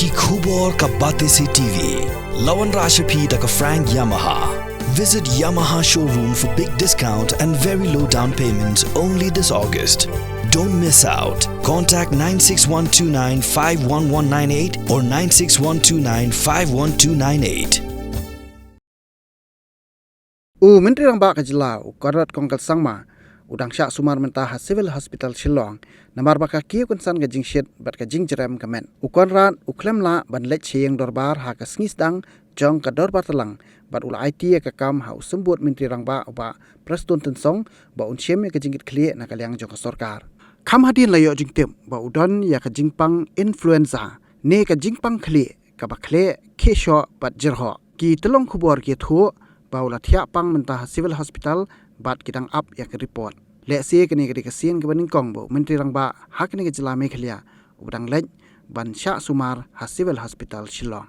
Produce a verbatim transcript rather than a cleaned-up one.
Ki khubor ka Batesi T V. La wanrah sha phi da ka Frank Yamaha. Visit Yamaha showroom for big discount and very low down payment only this August. Don't miss out. Contact nine six one two nine five one one nine eight or nine six one two nine five one two nine eight. U Myntri Rangbah ka jylla, u Conrad Kongkal Sangma, u dang shah sumar mynta ha Civil Hospital Shillong, namar ba ka kiew kynsan ka jingshit bad ka jingjrem ka met. U Conrad u khlem lah ban leit sha ïing dorbar ha ka sngi sdang jong ka dorbar tlang, bad u la aiti ïa ka kam ha u symbud Myntri Rangbah, u Bah Prestone Tynsong, ba un shim ïa ka jingkitkhlieh na ka liang jong ka sorkar. Kham hadien la ïoh jingtip ba u don ïa ka jingpang influenza, ne ka jingpang khlieh kaba khleh, khih shoh bad jyrhoh. Ki tyllong khubor ki ïathuh ba u la thiah pang mynta ha Civil Hospital bad ki dang ap ïa ka report. Lehse kane ka dei ka sien kaba nyngkong ba u Myntri Rangbah ha kane ka jylla Meghalaya uba dang leit ban shah sumar ha Civil Hospital Shillong.